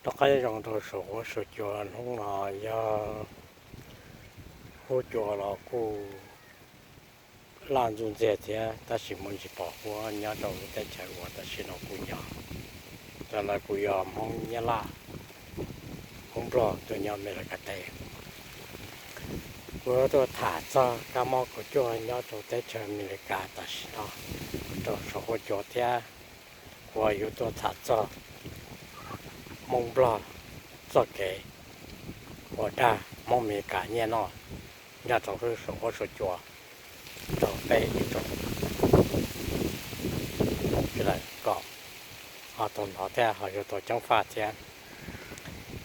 Rov qab zoo rau saum huab saum cua. Hnub no yog huab cua los kuj laj ntxuj ntxiag thiab, tab sis muaj ntsis pom huab nyob rau lub teb chaws uas tam sim no kuv nyob. Cov lawv kuj yog Hmoob Nyab Laj, Hmoob Nplog tuaj nyob Amelikas teb. Kuv tuaj tham txog kab mob kaum cuaj nyob rau teb chaws Amelikas tam sim no rau saum huab cua thiab, uas yuav tuaj tham txog Hmoob Nplog txoj kev uas dag Hmoob Amelikas nyiaj noj nyob rau saum huab saum cua rau peb ib tsoom sawv daws kom ho tau hnov thiab ho yuav tau ceev faj thiab.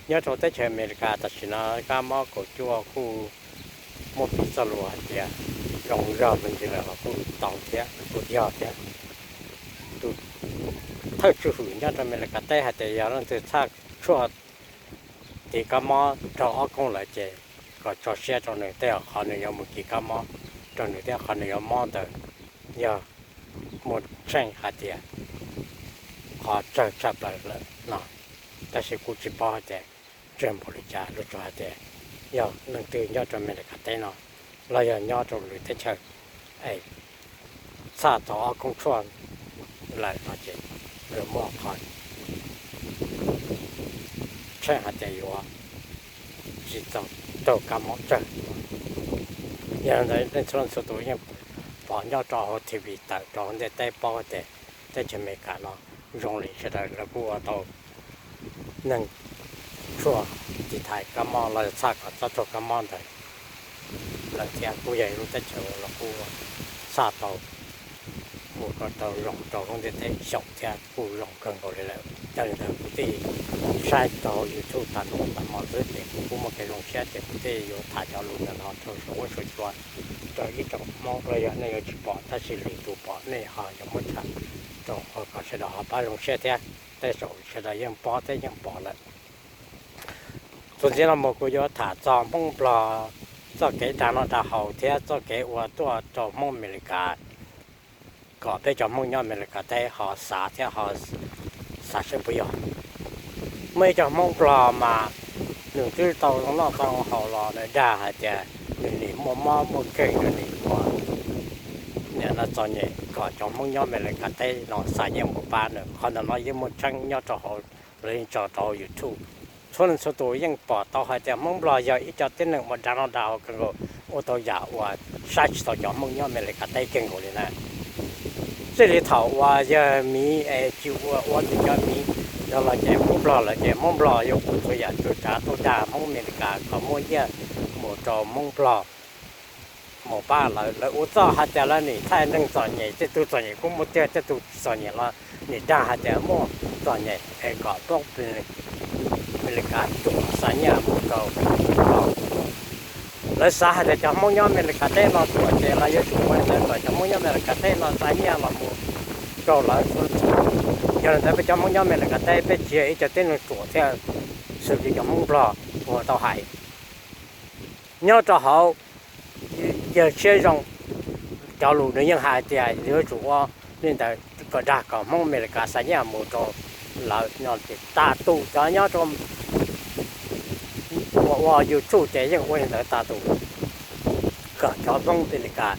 Nyob rau teb chaws Amelikas tam sim no kab mob kaum cuaj kuj muaj piv txoj lus hais tias zoo zog me ntsis lawm los kuj tau thiab kuj yog thiab. Tus thawj tswj hwm nyob rau Amelikas teb hais tias yog leej twg txhaj tshuaj tiv kab mob raug ob koog lawm ces kom tso siab rau nws, tej zaum qhov nws yuav mus tiv kab mob rau nws thiab qhov nws yuav mob ntawd yog muaj tsheej hais tias qhov tsawg tshaj plaws lawm no. Tab sis kuj tsis paub hais tias tsawg npaum li cas, luag tsuas hais tias yog leej twg nyob rau Amelikas teb no los yog nyob rau lwm teb chaws es txhaj tau ob koog tshuaj lawm no ces muaj qhov tsheej hais tias yuav tsis tau raug kab mob tsawg. Yog li ntawd nej txhua leej txhua tus yeej pom nyob rau hauv T V tawm rau hauv ntiaj teb paub tias teb chaws Amelikas no zoo li sawv daws lawv kuj ua tau neeg tshuaj tiv thaiv kab mob los yog txhaj kom txhob raug kab mob ntawd lawm thiab. Kuj yog ib lub teb chaws uas los kuj txhaj tau ua kom tau zoo rau lub ntiaj teb xyaum thiab kuj zoo kawg nkaus li lawm. Yog li ntawd kuv thiaj saib rau YouTube tag nrho tag hmo xwb ces kuv kuj muaj kev zoo siab ces kuv thiaj yuav tham cov lus ntawm no rau saum huab saum cua rau ib tsoom Hmoob los yog nej yuav tsis pom tab sis lwm tus pom nej ho yuav muab tham rau kom sawv daws ho pab zoo siab thiab. Tej zaum sawv daws yeej paub thiab yeej pom lawm. Txuas ntxiv no mus kuv yuav tham txog Hmoob Nplog txoj kev dag noj dag haus thiab txoj kev ua tuaj rau Hmoob Amelikas kom peb cov Hmoob nyob Amelikas teb ho xav thiab ho xav saib puas yog. Muaj ib co Hmoob Nplog mas nws twb tau zoo noj tau haus los nws dag hais tias nws nim muaj mob muaj nkeeg nws nim ua nim no txom nyem kom cov Hmoob nyob Amelikas teb no xa nyiaj mus pab nws. Qhov ntawm no yeej muaj tseeb nyob rau hauv, lawv yeej tso rau hauv YouTube. Txhua leej txhua tus yeej pom tau hais tias Hmoob Nplog yog ib co tib neeg uas dag noj dag haus kawg nkaus, ua tau yam uas saib tsis taus cov Hmoob nyob Amelikas teb kawg nkaus li na. Txij li thaum uas yawg miv es tsis ua ua ntej cov miv no los ces Hmoob Nplog lawm ces Hmoob Nplog yuav ua txhua yam txhua tsav tuaj dag Hmoob Amelikas kom muab nyiaj mus rau Hmoob Nplog mus pab lawv. Lawv ua txuj hais tias lawv nim thaij neeg txom nyem, tej tug txom nyem kuj muaj tiag, tej tug txom nyem los nim dag hais tias muaj txom nyem es kom pab Amelikas ruam xa nyiaj mus rau Hmoob Nplog. Lawv xav hais tias cov Hmoob nyob Amelikas teb no ruam ces lawv yuav tsum ua li ntawd kom cov Hmoob nyob Amelikas teb no xa nyiaj los mus rau lawv. Yog li ntawd peb cov Hmoob nyob Amelikas teb peb tsis yog ib co tib neeg ruam thiab, xws li cov Hmoob Nplog uas tau hais nyob rau hauv yawg Tshiab Zoo cov lus nws yeej hais tias yuav tsum ua li ntawd kom dag kom Hmoob Amelikas xa nyiaj mus rau lawv no ces tas tus cov nyob rau uas ua YouTube ces yeej ua li ntawd tas tus kom cov Hmoob Amelikas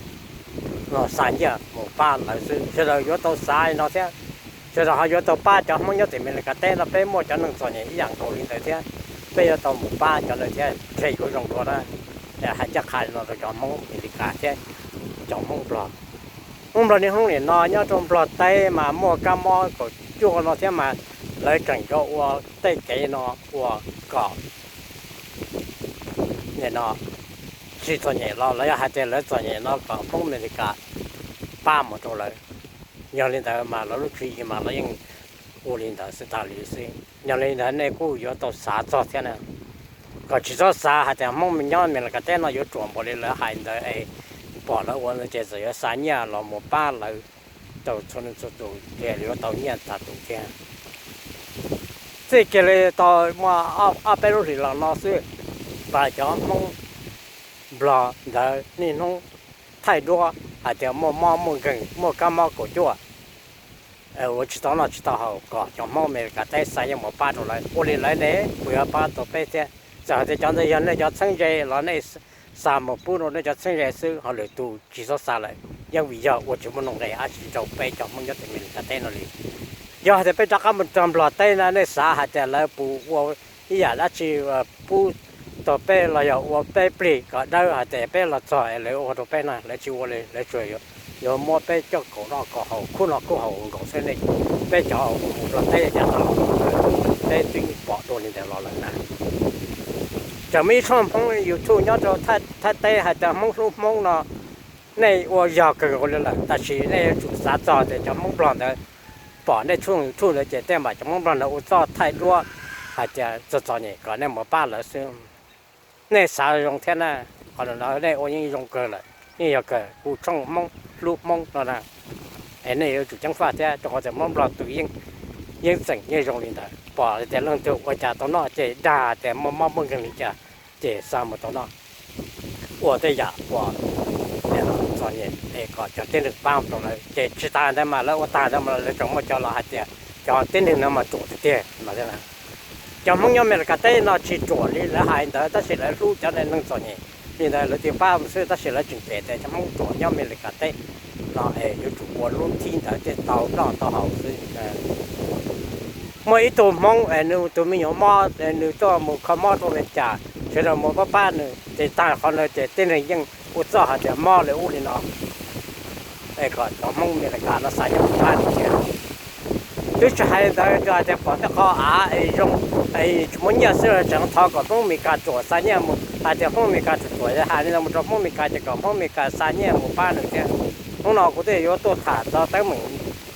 no xa nyiaj mus pab lawv xwb. Sawv daws yuav tau xav li no thiab, sawv daws ho yuav tau pab cov Hmoob nyob tim Amelikas teb no. Peb muaj cov neeg txom nyem ib yam nkaus li ntawd thiab, peb yuav tau mus pab cov ntawd thiab ntshe yuav zoo dua na. Hais ncaj qha li no rau cov Hmoob Amelikas thiab cov Hmoob Nplog. Hmoob Nplog niaj hnub nim no nyob rau Nplog teb mas muaj kab mob kaum cuaj no thiab mas lawv tseem yuav ua tej kev no ua kom nim no tsis txom nyem los lawv yog hais tias lawv txom nyem no kom Hmoob Amelikas pab mus rau lawv. Yog li ntawd mas lawv lub tswv yim mas lawv yeej ua li ntawd xwb tas li xwb. Yog li ntawd nej kuj yuav tau xav txog thiab na, kom tsis txhob xav hais tias Hmoob nyob Amelikas teb no yuav ruam npaum li lawv hais ntawd es pom lawv ua ntawd ces txawm yuav xa nyiaj los mus pab lawv rau txhua leej txhua tus ces yuav tau nyiaj tas tus thiab. Txij kiag li tau muaj ob peb lub hlis los no xwb, mas cov Hmoob Nplog ntawd niaj hnub thaij duab hais tias muaj mob muaj nkeeg muaj kab mob kaum cuaj. ua tsis tau noj tsis tau haus kom cov Hmoob Amelikas teb xa nyiaj mus pab rau lawv. Ua li lawv ne, puas yuav pab tau peb thiab? Txawm hais tias cov ntawd yog nej cov txheeb ze los nej xa mus pub rau nej cov txheeb ze xwb, ho lwm tus tsis txhob xa lawm, yeej vim yog ua tsis muaj nuj nqis dab tsi rau peb cov Hmoob nyob tim Amelikas teb no li. Yog hais tias peb rov qab mus rau Nplog teb na, nej xav hais tias lawv puas ua ib yam dab tsi pub tau peb los yog ua peb plig kom dawb hais tias peb los txog es lawv ua rau peb na? Lawv tsis ua li, lawv tsuas yuav muab peb coj kaum noj kaum haus, khuj noj khuj haus nkaus xwb. Nej, peb cov mus Nplog teb cas no, peb twb pom dua li ntawd los lawm na. Tseem muaj ib tshooj Hmoob YouTube nyob rau Thaib teb hais tias Hmoob hlub Hmoob no, nej ua yog kawg nkaus li lawm, tab sis nej yuav tsum xav txog tias cov Hmoob Nplog ntawd pom nej tshooj YouTube ntawd ces tej zaum cov Hmoob Nplog ntawd ua txoj thaij duab hais tias txom txom nyem kom nej mus pab lawv xwb. Nej xav zoo thiab na, qhov no nej ua yeej zoo kawg lawm, yeej yog kawg kuv tshooj Hmoob hlub Hmoob no na. Es nej yuav tsum ceev faj thiab, rau qhov tias Hmoob Nplog tus yeej, yeej tseem yeej zoo li ntawd, pom tias leej twg ua cas tau noj ces dag tias muaj mob muaj nkeeg li cas ces xa mus tau noj, ua tej yam uas txom nyem es kom cov tib neeg pab rau lawv. Ces tsis tas ntawd mas lawv ua tag ntawd mas lawv tseem muaj cov los hais tias cov tib neeg no mas ruam tiag tiag no thiab. Cov Hmoob nyob Amelikas teb no tsis ruam li lawv hais ntawd, tab sis lawv hlub cov neeg txom nyem li ntawd lawv thiaj pab xwb, tab sis lawv tseem cem tias cov Hmoob ruam nyob Amelikas teb no es yuav tsum ua lub thib ntawd thiaj tau noj tau haus xwb. Muaj ib tug Hmoob es nws tus me nyuam mob, nws tuaj mus kho mob rau Amelikas, sawv daws mus pab pab nws, ces tag qhov ntawd ces tib neeg yeej ua txuj hais tias mob li ub li no, es kom cov Hmoob Amelikas no xa nyiaj mus pab nws thiab. Twb tsis hais li ntawd, yog hais tias pom tej qho av es zoo, es tsis muaj nyiaj xwb los tseem thov kom Hmoob Amelikas ruam xa nyiaj mus, hais tias Hmoob Amelikas ruam ruam, hais li ntawd mus rau Hmoob Amelikas ces kom Hmoob Amelikas xa nyiaj mus pab nws thiab. Hnub no kuv thiaj yuav tuaj tham txog teeb meem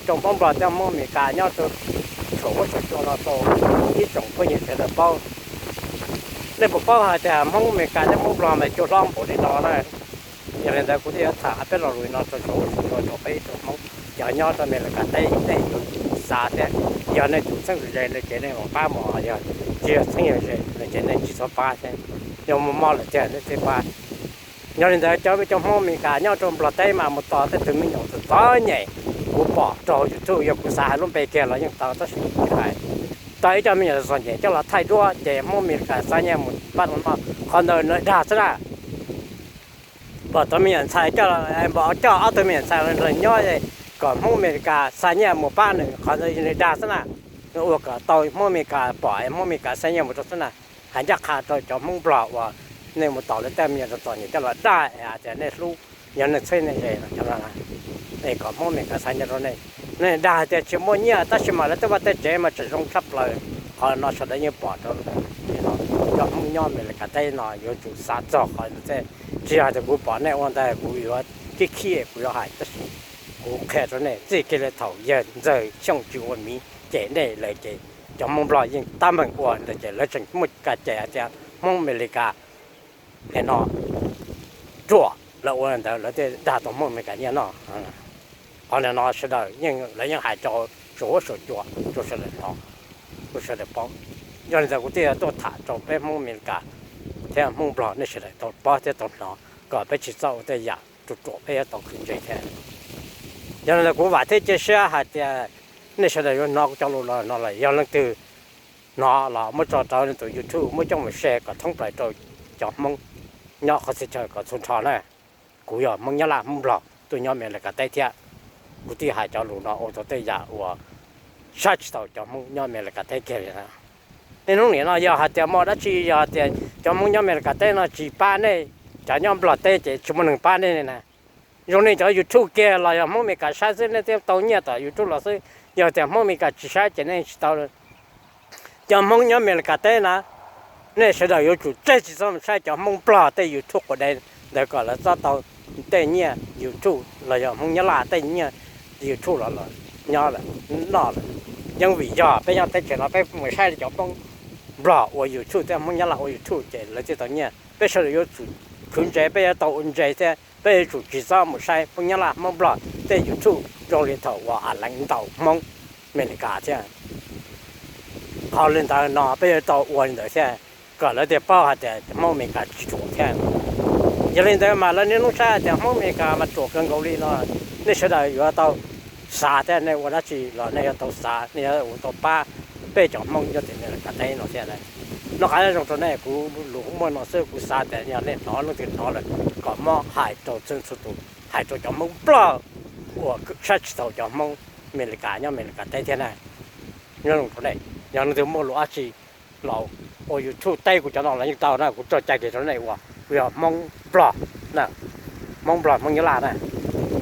rau Hmoob Nplog thiab Hmoob Amelikas nyob rau saum huab saum cua no rau ib tsoom phooj ywg sawv daws paub. Nej puas paub hais tias Hmoob Amelikas thiab Hmoob Nplog mas cua hlob npaum li no na? Yog li ntawd kuv thiaj yuav tham ob peb lo lus no rau saum huab saum cua rau peb ib tsoom Hmoob cov nyob rau Amelikas teb, nej yuav tsum xav thiab. Yog nej tus txheeb ze no ces nej mam pab mus, yog tsis yog txheeb ze no ces nej tsis txhob pab thiab. Yog muaj mob lawm tiag nej thiaj pab. Yog li ntawd cov, cov Hmoob Amelikas nyob rau Nplog teb mas mus tos tej tus me nyuam txom txom nyem, kuv pom rau YouTube, yog kuv xav hais lub npe kiag los yeej tau, tab sis kuv tsis hais. Tau ib co me nyuam txom nyem coj los thaij duab ces Hmoob Amelikas xa nyiaj mus pab rau no, qhov ntawd nws dag xwb na. Pom tus me nyuam ntxhais coj, npam coj ob tug me nyuam ntxhais los nrog nyob kom Hmoob Amelikas xa nyiaj mus pab nws, qhov ntawd nws dag xwb na. Nws ua kom tau Hmoob Amelikas pom es Hmoob Amelikas xa nyiaj mus rau xwb na. Hais ncaj qha rau cov Hmoob Nplog uas nej mus tos lawv tej me nyuam txom nyem coj los dag es hais tias nej hlub, yog nej txheeb nej ze no, es kom Hmoob Amelikas xa nyiaj rau nej. Nej dag hais tias tsis muaj nyiaj, tab sis mas lawv tej vaj tej tsev mas tseem zoo tshaj plaws. Qhov no sawv daws yeej pom rau. Cov Hmoob nyob Amelikas teb no yuav tsum xav txog qhov no thiab. Tsis yog tias kuv pom nej ua ntawd kuv yuav khib khib kuv yuav hais, tab sis kuv qhia rau nej txij kiag li thaum yawg Ntxawg Xyooj tsis ua miv ces nej lawv ces cov Hmoob Nplog yeej tab meeg ua ntawd ces lawv tseem muaj ka cai hais tias Hmoob Amelikas no ruam, lawv ua ntawd lawv thiaj dag tau Hmoob Amelikas nyiaj noj. Qhov no sawv daws yeej, lawv yeej hais rau saum huab saum cua rau sawv daws hnov, rau sawv daws paub. Yog li ntawd kuv thiaj yuav tuaj tham rau peb Hmoob Amelikas thiab Hmoob Nplog nej sawv daws tau paub thiab tau hnov kom peb tsis txhob ua tej yam ruam ruam, peb yuav tau khwv ntse thiab. Yog li ntawd kuv vam thiab cia siab hais tias nej sawv daws yuav hnov kuv cov lus no lawm, yog leej twg hnov los muab tso rau leej tus YouTube, muab coj mus share kom thoob plaws rau cov Hmoob nyob qhov txhia chaw kom txhua nrho na. Kuv yog Hmoob Nyab Laj Hmoob Nplog tuaj nyob Amelikas teb thiab, kuv thiaj hais cov lus no ua tau tej yam uas saib tsis taus cov Hmoob nyob Amelikas teb kiag li na. Niaj hnub nim no yog hais tias muaj dab tsi, yog hais tias cov Hmoob nyob Amelikas teb no tsis pab nej, cov nyob Nplog teb ces tsis muaj neeg pab nej li na. Zoo nej cov YouTube kiag los yog Hmoob Amelikas saib xwb nej thiaj tau nyiaj tom YouTube los xwb, yog tias Hmoob Amelikas tsis saib ces nej tsis tau. Cov Hmoob nyob Amelikas teb na, nej sawv daws yuav tsum tseg tsis txhob mus saib cov Hmoob Nplog tej YouTube quav dev ntawd kom lawv txhob tau tej nyiaj YouTube los yog Hmoob Nyab Laj tej nyiaj YouTube los nyob lawm, noj lawm. Yeej vim yog peb nyob teb chaws no peb mus saib cov Hmoob Nplog ua YouTube thiab Hmoob Nyab Laj ua YouTube ces lawv thiaj tau nyiaj. Peb sawv daws yuav tsum khwv ntse, peb yuav tau ua ntse thiab peb yuav tsum tsis txhob mus saib Hmoob Nyab Laj Hmoob Nplog tej YouTube zoo li thaum uas a leev ntaus Hmoob Amelikas thiab. Qhov li ntawd no peb yuav tau ua li ntawd thiab, kom lawv thiaj paub hais tias Hmoob Amelikas tsis ruam thiab. Yog li ntawd mas lawv niaj hnub saib tias Hmoob Amelikas mas ruam kawg nkaus li no, nej sawv daws yuav tau xav thiab nej ua dab tsi los nej yuav tau xav, nej yuav ua tau pab peb cov Hmoob nyob tim Amelikas teb no thiab na. Noj qab nyob zoo rau nej, kuv lus muaj no xwb, kuv xav tias yog nej hnov leej twg hnov lawm kom muab hais rau txhua txhua tus, hais rau cov Hmoob Nplog uas sab tsis tau cov Hmoob Amelikas nyob Amelikas teb thiab na. Nyob zoo rau nej, yog leej twg muaj lus dab tsi los ua YouTube teb kuv cov no los yeej tau na, kuv tso cai kiag rau nej uas kuv yog Hmoob Nplog na, Hmoob Nplog Hmoob Nyab Laj na.